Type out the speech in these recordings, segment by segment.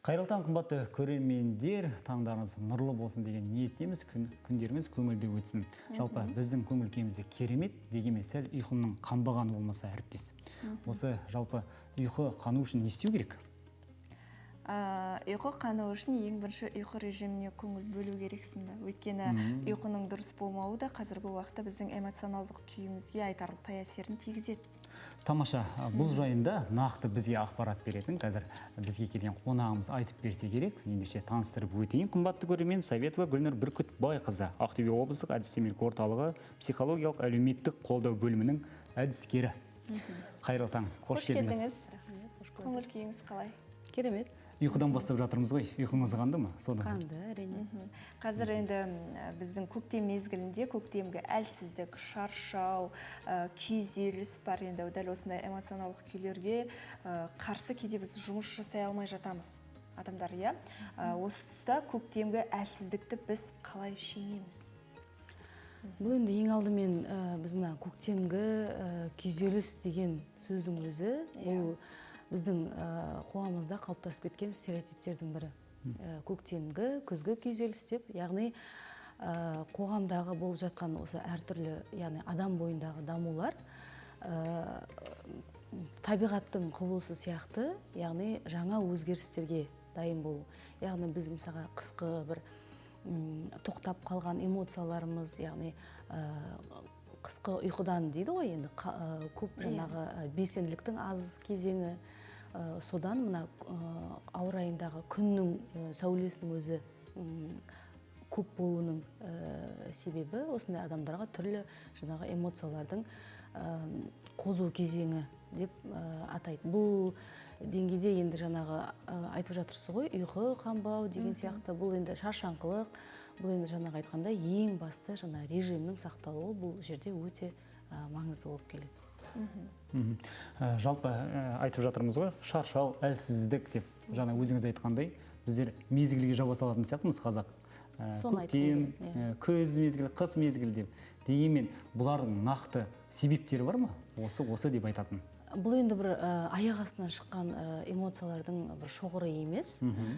Қайырлы таң, қымбатты көрермендер, таңдарыңыз нұрлы болсын деген ниеттеміз, күндеріңіз көңілді өтсін. Жалпы біздің көңіл күйіміз де керемет, дегенмен сәл ұйқымның қанбағаны болмаса, әріптес. Осы жалпы ұйқы қану үшін не істеу керек? Ұйқы қану үшін ең бірінші ұйқы режиміне көңіл бөлу керексің да. Өйткені ұйқының дұрыс болмауы да қазіргі уақытта біздің эмоционалдық күйімізге айтарлықтай әсерін тигізеді. Тамаша, бұл жайында нақты бізге ақпарат беретін қазір бізге келген қонағымыз айтып берсе керек. Ендеше таныстырып өтейін, қымбатты көрермен, Советова Гүлнұр Бүркітбайқызы, Ақтөбе облыстық әдістемелік орталығы психологиялық әлеуметтік қолдау бөлімінің әдіскері. Қайырлы таң, қош келдіңіз. Рахмет. Көңіл күйіңіз қалай? Керемет. Ұйқыдан бастап жатырмыз ғой, ұйқыңыз қанды ма? Содан. Қанды, әрине. Қазір енді біздің көктем мезгілінде көктемгі әлсіздік, шаршау, күйзеліс бар. Енді дәл осындай эмоционалдық күйлерге қарсы кейде біз жұмыс жасай алмай жатамыз, адамдар, иә? Осы тұста көктемгі әлсіздікті біз қалай жеңеміз? Бұл енді ең алдымен біз мына көктемгі күйзеліс деген сөздің өзі, бұл біздің қоғамымызда қалыптасып кеткен стереотиптердің бірі. Көктемгі, күзгі күйзеліс деп, яғни қоғамдағы болып жатқан осы әртүрлі, яғни адам бойындағы дамулар табиғаттың құбылысы сияқты, яғни жаңа өзгерістерге дайын болу. Яғни біз мысалға қысқы бір тоқтап қалған эмоцияларымыз, яғни қысқы ұйқыдан дейді ғой енді, көп жаңағы белсенділіктің аз кезеңі, содан мына ауа райындағы күннің сәулесінің өзі көп болуының себебі осындай адамдарға түрлі жаңағы эмоциялардың қозу кезеңі деп атайды. Бұл деңгейде енді жаңағы айтып жатырсыз ғой, ұйқы қанбау деген сияқты, бұл енді шаршаңқылық, бұл енді жаңағы айтқандай ең басты жаңа режимнің сақталуы бұл жерде өте маңызды болып келеді. Жалпы айтып жатырмыз ғой, шаршау, әлсіздік деп, жаңа өзіңіз айтқандай, біздер мезгілге жаба салатын сияқтымыз қазақ. Соны айтқым Көктем, келеді, иә. Күз мезгілі, қыс мезгілі деп. Дегенмен бұлардың нақты себептері бар ма? Осы деп айтатын. Бұл енді бір аяқ астынан шыққан эмоциялардың бір шоғыры емес.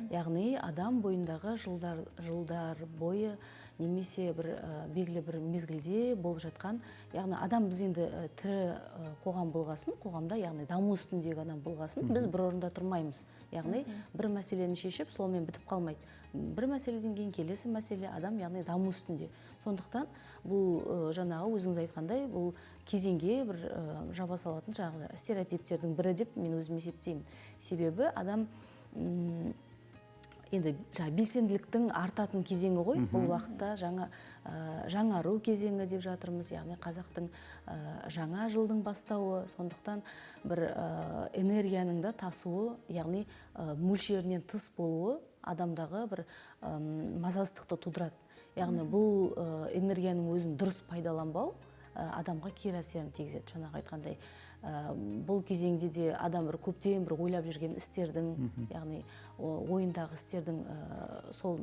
Яғни адам бойындағы жылдар бойы немесе бір белгілі бір мезгілде болып жатқан, яғни адам біз енді тірі қоғам болғасын, қоғамда, яғни даму үстіндегі адам болғасын, біз бір орында тұрмаймыз. Яғни бір мәселені шешіп, сонымен бітіп қалмайды. Бір мәселеден кейін келесі мәселе, адам яғни даму үстінде. Сондықтан бұл жаңағы өзіңіз айтқандай, бұл кезеңге бір жаба салатын жаңағы стереотиптердің бірі деп мен өзім есептеймін. Себебі адам енді жаңа белсенділіктің артатын кезеңі ғой, бұл уақытта жаңару кезеңі деп жатырмыз, яғни қазақтың жаңа жылдың бастауы, сондықтан бір энергияның да тасуы, яғни мөлшерінен тыс болуы адамдағы бір мазасыздықты тудырады. Яғни бұл энергияның өзін дұрыс пайдаланбау адамға кері әсерін тигізеді. Жаңағы айтқандай, бұл кезеңде де адам бір көптен бір ойлап жүрген істердің, яғни ойындағы істердің сол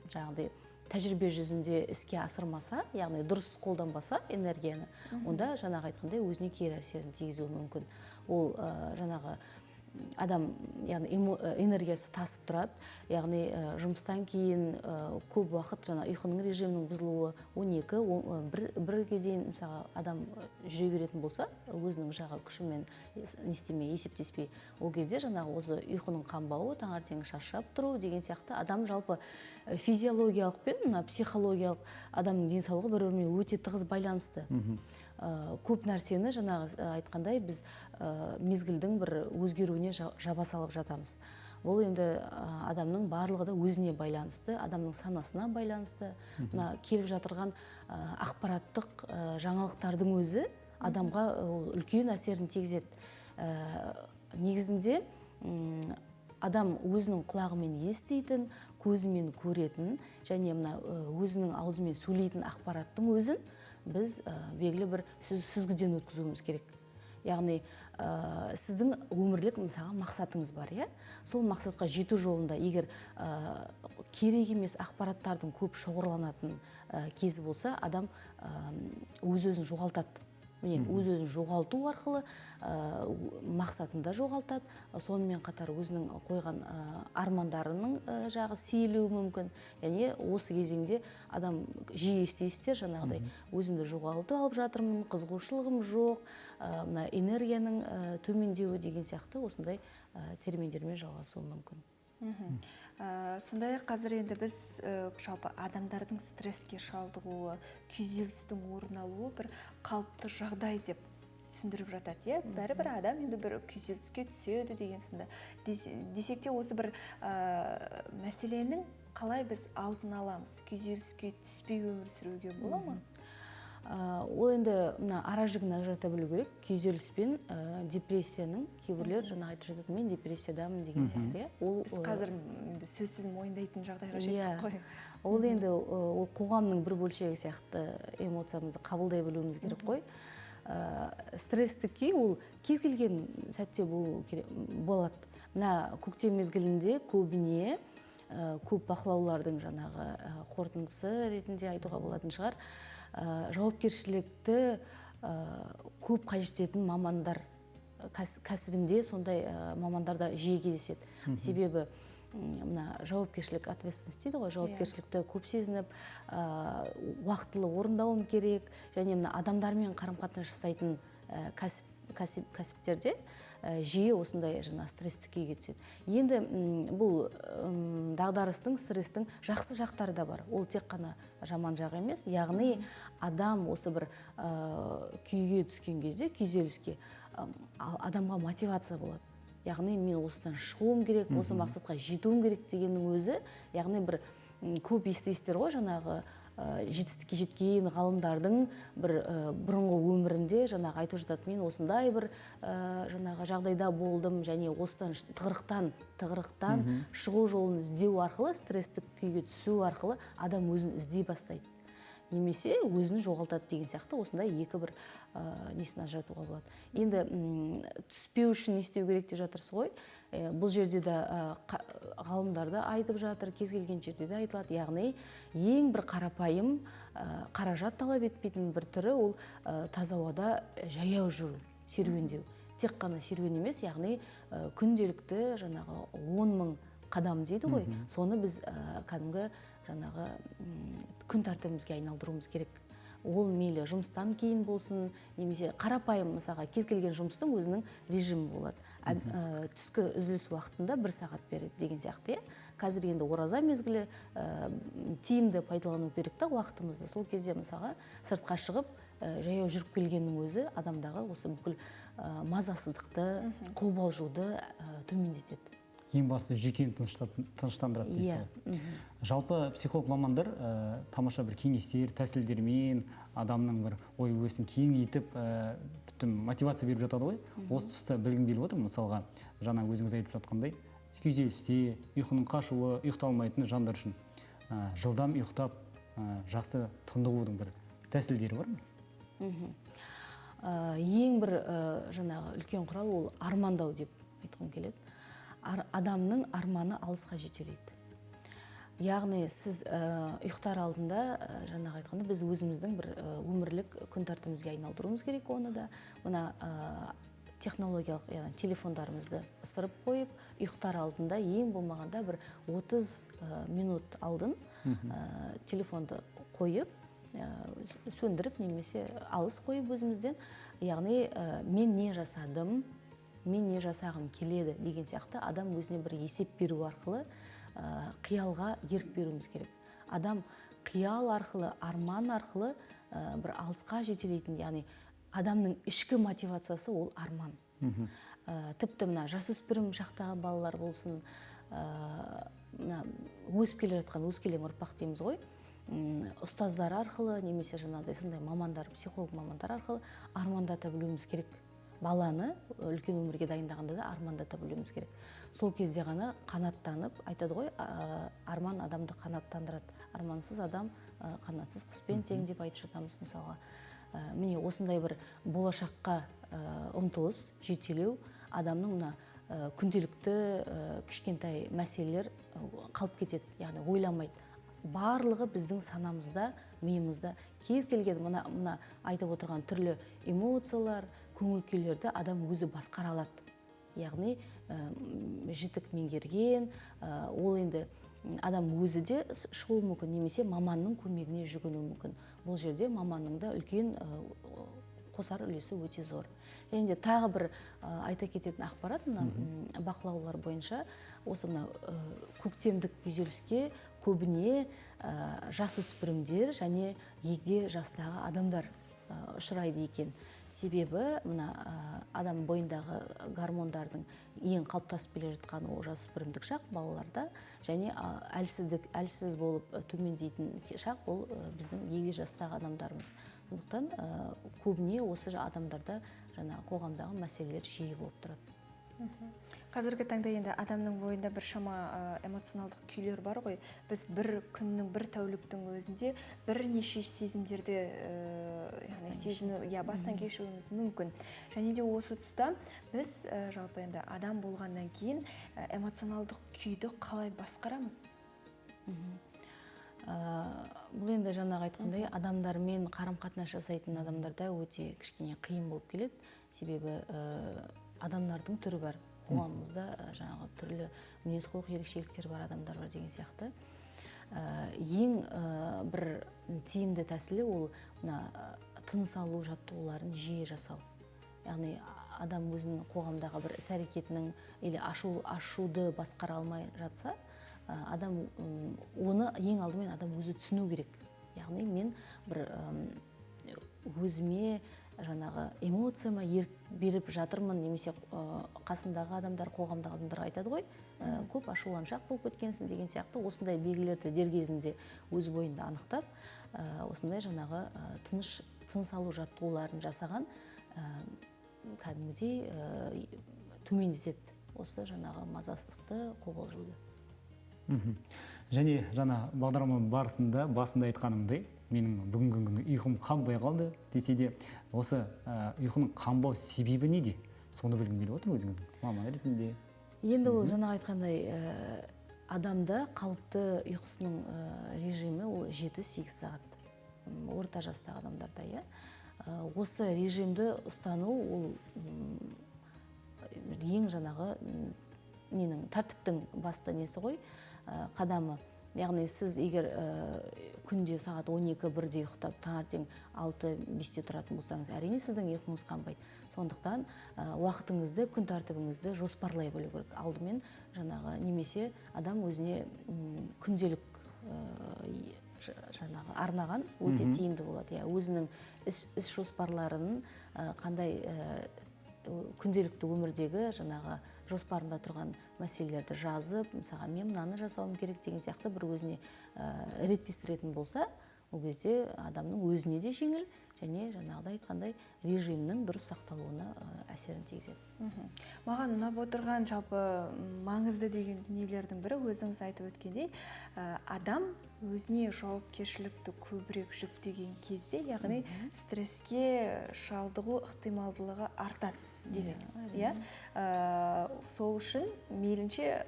жаңағыдай тәжірибе жүзінде іске асырмаса, яғни дұрыс қолданбаса энергияны, онда жаңағы айтқандай өзіне кері әсерін тигізуі мүмкін. Ол жаңағы адам, яғни энергиясы тасып тұрады, яғни жұмыстан кейін көп уақыт жаңа ұйқының режимінің бұзылуы, 12, бірге дейін мысалға адам жүре беретін болса, өзінің жағы күшімен не істемей, есептеспей, ол кезде жаңағы осы ұйқының қанбауы, таңертең шаршап тұру деген сияқты, адам жалпы физиологиялық пен мына психологиялық адамның денсаулығы бір-бірімен өте тығыз байланысты. Көп нәрсені жаңағы айтқандай біз мезгілдің бір өзгеруіне жаба салып жатамыз. Бұл енді адамның барлығы да өзіне байланысты, адамның санасына байланысты. Мына келіп жатырған ақпараттық жаңалықтардың өзі адамға ол үлкен әсерін тигізеді. Негізінде адам өзінің құлағымен еститін, көзімен көретін және мына өзінің аузымен сөйлейтін ақпараттың өзін біз белгілі бір сүзгіден өткізуіміз керек. Яғни сіздің өмірлік мысалға мақсатыңыз бар, иә? Сол мақсатқа жету жолында егер керек емес ақпараттардың көп шоғырланатын кезі болса, адам өз-өзін жоғалтады. Міне, өз-өзін жоғалту арқылы мақсатын да жоғалтады, сонымен қатар өзінің қойған армандарының жағы сейілуі мүмкін. Және осы кезеңде адам жиі естисіздер жаңағыдай өзімді жоғалтып алып жатырмын, қызығушылығым жоқ, мына энергияның төмендеуі деген сияқты осындай терминдермен жалғасуы мүмкін. Сондай-ақ қазір енді біз жалпы адамдардың стресске шалдығуы, күйзелістің орын алуы бір қалыпты жағдай деп түсіндіріп жатады, иә? Бәрібір адам енді бір күйзеліске түседі деген сынды. Десек те осы бір мәселенің қалай біз алдын аламыз? Күйзеліске түспей өмір сүруге бола ма? Ол енді мына ара жігін ажырата білу керек. Күйзеліс пен депрессияның кейбіреулер жаңа айтып жатады, мен депрессиядамын деген сияқты, иә? Ол, біз қазір енді сөзсіз мойындайтын жағдайға жеттік қой. Ол енді ол қоғамның бір бөлшегі сияқты эмоциямызды қабылдай білуіміз керек қой. Стрессті күй ол кез келген сәтте болу керек, болады. Мына көктем мезгілінде көбіне көп бақылаулардың жаңағы қорытындысы ретінде айтуға болатын шығар. Жауапкершілікті көп қажет ететін мамандар кәсібінде сондай мамандар да жиі кездеседі. Себебі мына жауапкершілік, ответственность дейді ғой, жауапкершілікті көп сезініп, уақытылы орындауым керек, және мына адамдармен қарым-қатынас жасайтын кәсіптерде жиі осындай жаңа стрессті күйге түседі. Енді бұл дағдарыстың, стресстің жақсы жақтары да бар. Ол тек қана жаман жағы емес. Яғни адам осы бір күйге түскен кезде, күйзеліске, адамға мотивация болады. Яғни мен осыдан шығуым керек, осы мақсатқа жетуім керек дегеннің өзі, яғни бір көп естисіздер ғой жаңағы жетістікке жеткен ғалымдардың бір бұрынғы өмірінде жаңағы айтып жатады, мен осындай бір жаңағы жағдайда болдым және осыдан тығырықтан шығу жолын іздеу арқылы, стресстік күйге түсу арқылы адам өзін іздей бастайды. Немесе өзін жоғалтады деген сияқты осындай екі бір несін ажыратуға болады. Енді түспеу үшін не істеу керек деп жатырсыз ғой. Бұл жерде де ғалымдар да айтып жатыр, кез келген жерде де айтылады. Яғни ең бір қарапайым, қаражат талап етпейтін бір түрі ол таза ауада жаяу жүру, серуендеу. Тек қана серуен емес, яғни күнделікті жаңағы 10 мың қадам дейді ғой, соны біз кәдімгі жаңағы күн тәртібімізге айналдыруымыз керек. Ол мейлі жұмыстан кейін болсын, немесе қарапайым мысалға кез келген жұмыстың өзінің режимі болады. Түскі үзіліс уақытында бір сағат береді деген сияқты, иә? Қазір енді ораза мезгілі, тиімді пайдалану керек та уақытымызды. Сол кезде мысалға сыртқа шығып, жаяу жүріп келгеннің өзі адамдағы осы бүкіл мазасыздықты, қобалжуды төмендетеді. Ең басты жүйкені тыныштандырады дейсіз ғой. Жалпы психолог мамандар тамаша бір кеңестер, тәсілдермен адамның бір ой өрісін кеңейтіп, тіпті мотивация беріп жатады ғой. Осы тұста білгім келіп отыр, мысалға, жаңа өзіңіз айтып жатқандай, күйзелісте, ұйқының қашуы, ұйықталмайтын жандар үшін жылдам ұйықтап, жақсы тынығудың бір тәсілдері бар ма? Ең бір жаңағы үлкен құрал ол армандау деп айтқым келеді. Адамның арманы алысқа жетелейді. Яғни сіз ұйықтар алдында, жаңағы айтқанда, біз өзіміздің бір өмірлік күн тәртібімізге айналдыруымыз керек оны да. Мына технологиялық, яғни телефондарымызды ысырып қойып, ұйықтар алдында ең болмағанда бір 30 минут алдын, телефонды қойып, сөндіріп немесе алыс қойып өзімізден, яғни мен не жасадым, мен не жасағым келеді деген сияқты адам өзіне бір есеп беру арқылы қиялға ерік беруіміз керек. Адам қиял арқылы, арман арқылы, бір алысқа жетелейтін, яғни адамның ішкі мотивациясы ол арман. Тіпті мына жасөспірім шақтағы балалар болсын, мына өсіп келе жатқан өскелең ұрпақ дейміз ғой, ұстаздар арқылы немесе жаңағыдай сондай мамандар, психолог мамандар арқылы армандата білуіміз керек. Баланы үлкен өмірге дайындағанда да армандата білуіміз керек. Сол кезде ғана қанаттанып, айтады ғой, арман адамды қанаттандырады. Армансыз адам, қанатсыз құспен тең деп айтып жатамыз мысалға. Міне осындай бір болашаққа, ұмтылыс, жетелеу адамның мына, күнделікті, кішкентай мәселелер, қалып кетеді, яғни ойламайды. Барлығы біздің санамызда, миымызда. Кез келген мына айтып отырған түрлі эмоциялар, көңіл күйлерді адам өзі басқара алады. Яғни жетік меңгерген, ол енді адам өзі де шығуы мүмкін, немесе маманның көмегіне жүгінуі мүмкін. Бұл жерде маманның да үлкен қосар үлесі өте зор. Және де тағы бір айта кететін ақпарат, мына бақылаулар бойынша осы мына көктемдік күйзеліске көбіне жасөспірімдер және егде жастағы адамдар ұшырайды екен. Себебі мына адам бойындағы гормондардың ең қалыптасып келе жатқан ол жасөспірімдік шақ балаларда, және әлсіз болып төмендейтін шақ ол біздің егде жастағы адамдарымыз. Сондықтан көбіне осы адамдарда жаңа қоғамдағы мәселелер жиі болып тұрады. Қазіргі таңда енді адамның бойында біршама эмоционалдық күйлер бар ғой. Біз бір күннің, бір тәуліктің өзінде бірнеше сезімдерді сезіну, бастан кешуіміз мүмкін. Және де осы тұста біз жалпы енді адам болғаннан кейін эмоционалдық күйді қалай басқарамыз? Бұл енді жаңағы айтқандай, адамдармен қарым-қатынас жасайтын адамдарда өте кішкене қиын болып келеді. Себебі адамдардың түрі бар. Қоғамымызда жаңағы түрлі мінез-құлық ерекшеліктері бар адамдар бар деген сияқты. Ең бір тиімді тәсілі ол мына тыныс алу жаттығуларын жиі жасау. Яғни адам өзінің қоғамдағы бір іс-әрекетінің или ашуды басқара алмай жатса, адам оны ең алдымен адам өзі түсіну керек. Яғни мен бір өзіме жаңағы эмоцияма ерік беріп жатырмын, немесе қасындағы адамдар, қоғамдағы адамдар айтады ғой, көп ашуланшақ болып кеткенсің деген сияқты. Осындай белгілерді дер кезінде өз бойында анықтап, осындай жаңағы тыныс алу жаттығуларын жасаған кәдімгідей төмендетеді осы жаңағы мазасыздықты, қобалжуды. Және жаңа бағдарлама барысында басында айтқанымдай, менің бүгінгі күнгі ұйқым қанбай қалды десе де, осы ұйқының қанбау себебі неде? Соны білгім келіп отыр өзіңіздің маман ретінде. Енді ол жаңа айтқандай, адамда қалыпты ұйқысының режимі ол 7-8 сағат. Орта жастағы адамдарда, иә. Осы режимді ұстану ол ең жаңағы ненің тәртіптің басты несі ғой, қадамы. Яғни сіз егер күнде сағат 12-1-де ұйықтап, таңертең 6-5-те тұратын болсаңыз, әрине сіздің ұйқыңыз қанбайды. Сондықтан уақытыңызды, күн тәртібіңізді жоспарлай білу керек. Алдымен жаңағы немесе адам өзіне күнделік жаңағы арнаған өте тиімді болады. Өзінің іс жоспарларын қандай күнделікті өмірдегі жаңағы жоспарында тұрған мәселелерді жазып, мысалға мен мынаны жасауым керек деген сияқты бір өзіне реттестіретін болса, ол кезде адамның өзіне де жеңіл және жаңағыдай айтқандай режимнің дұрыс сақталуына әсерін тигізеді. Маған ұнап отырған жалпы маңызды деген дүниелердің бірі, өзіңіз айтып өткендей, адам өзіне жауапкершілікті көбірек жүктеген кезде, яғни стресске шалдығу ықтималдылығы артады демек. Иә? Сол үшін мейлінше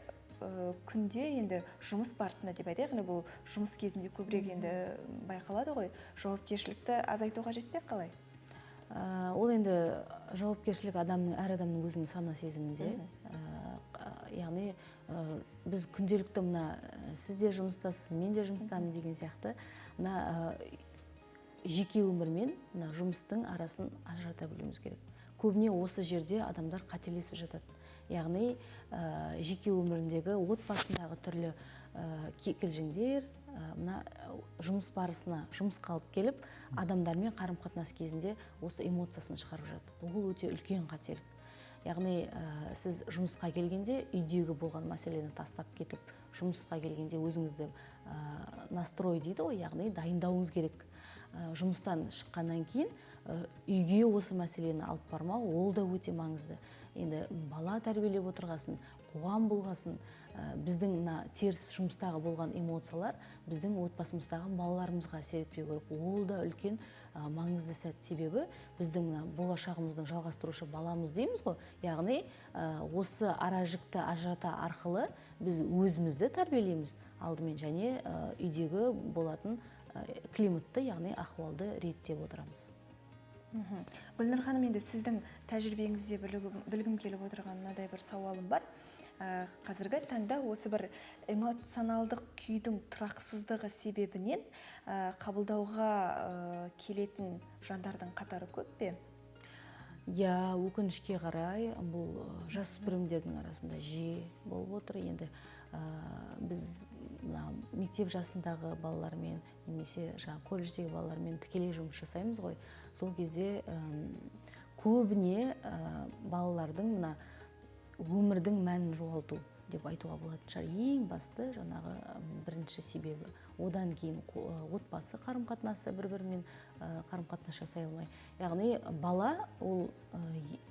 күнде енді жұмыс барысында деп айтайық, енді бұл жұмыс кезінде көбірек енді байқалады ғой, жауапкершілікті азайту қажет пе қалай? Ол енді жауапкершілік адамның, әр адамның өзінің сана сезімінде. Яғни біз күнделікті мына сіз де жұмыстасыз, мен де жұмыстамын деген сияқты мына жеке өмір мен мына жұмыстың арасын ажырата білуіміз керек. Көбіне осы жерде адамдар қателесіп жатады. Яғни жеке өміріндегі, отбасындағы түрлі кикілжіңдер мына жұмыс барысына, жұмысқа алып келіп, адамдармен қарым-қатынас кезінде осы эмоциясын шығарып жатады. Ол өте үлкен қателік. Яғни сіз жұмысқа келгенде үйдегі болған мәселені тастап кетіп, жұмысқа келгенде өзіңізді настрой дейді ғой, яғни дайындауыңыз керек. Жұмыстан шыққаннан кейін үйге осы мәселені алып бармау, ол да өте маңызды. Енді бала тәрбиелеп отырғасын, қоғам болғасын, біздің мына теріс жұмыстағы болған эмоциялар біздің отбасымыздағы балаларымызға әсер етпеу керек. Ол да үлкен маңызды сәт. Себебі біздің мына болашағымыздың жалғастырушы баламыз дейміз ғой. Яғни осы аражікті ажырата арқылы біз өзімізді тәрбиелейміз алдымен және үйдегі болатын климатты, яғни ахуалды реттеп отырамыз. Гүлнұр ханым, енді сіздің тәжірибеңізде білгім келіп отырған мынадай бір сауалым бар. Қазіргі таңда осы бір эмоционалдық күйдің тұрақсыздығы себебінен қабылдауға келетін жандардың қатары көп пе? Иә, өкінішке қарай, бұл жасөспірімдердің арасында жиі болып отыр. Енді біз мына мектеп жасындағы балалармен немесе жаңа колледждегі балалармен тікелей жұмыс жасаймыз ғой. Сол кезде көбіне балалардың мына өмірдің мәнін жоғалту деп айтуға болатын шығар. Ең басты жаңағы бірінші себебі. Одан кейін отбасы қарым-қатынасы бір-бірімен қарым-қатынас жасай алмай. Яғни бала ол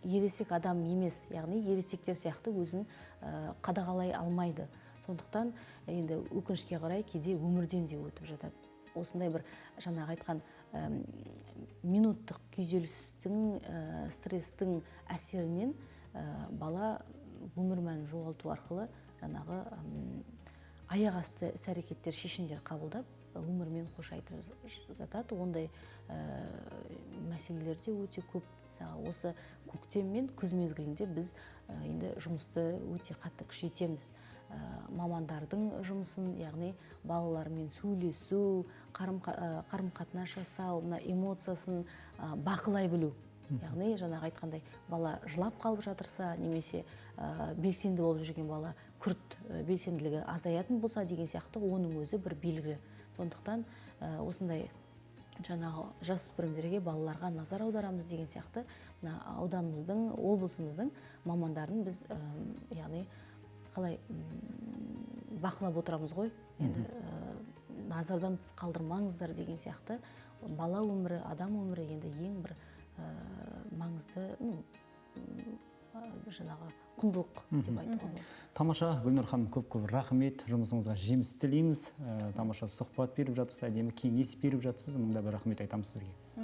ересек адам емес, яғни ересектер сияқты өзін қадағалай алмайды. Сондықтан енді өкінішке қарай кейде өмірден де өтіп жатады. Осындай бір жаңағы айтқан минуттық күйзелістің, стресстің әсерінен бала өмір мәнін жоғалту арқылы жаңағы аяқ асты іс-әрекеттер, шешімдер қабылдап, өмірмен қош айтып жатады. Ондай мәселелер де өте көп. Мысалы, осы көктем мен күз мезгілінде біз енді жұмысты өте қатты күшейтеміз. Мамандардың жұмысын, яғни балалармен сөйлесу, қарым-қатынас жасау, мына эмоциясын бақылай білу. Яғни жаңағы айтқандай, бала жылап қалып жатырса, немесе белсенді болып жүрген бала күрт белсенділігі азаятын болса деген сияқты, оның өзі бір белгі. Сондықтан осындай жаңағы жасөспірімдерге, балаларға назар аударамыз деген сияқты мына ауданымыздың, облысымыздың мамандарын біз яғни қалай бақылап отырамыз ғой. Енді назардан тыс қалдырмаңыздар деген сияқты. Бала өмірі, адам өмірі енді ең бір маңызды, жаңағы құндылық деп айтуға болады. Тамаша, Гүлнұр ханым, көп-көп рахмет, жұмысыңызға жеміс тілейміз. Тамаша сұхбат беріп жатсыз, әдемі кеңес беріп жатсыз. Мыңда бір рахмет айтамыз сізге.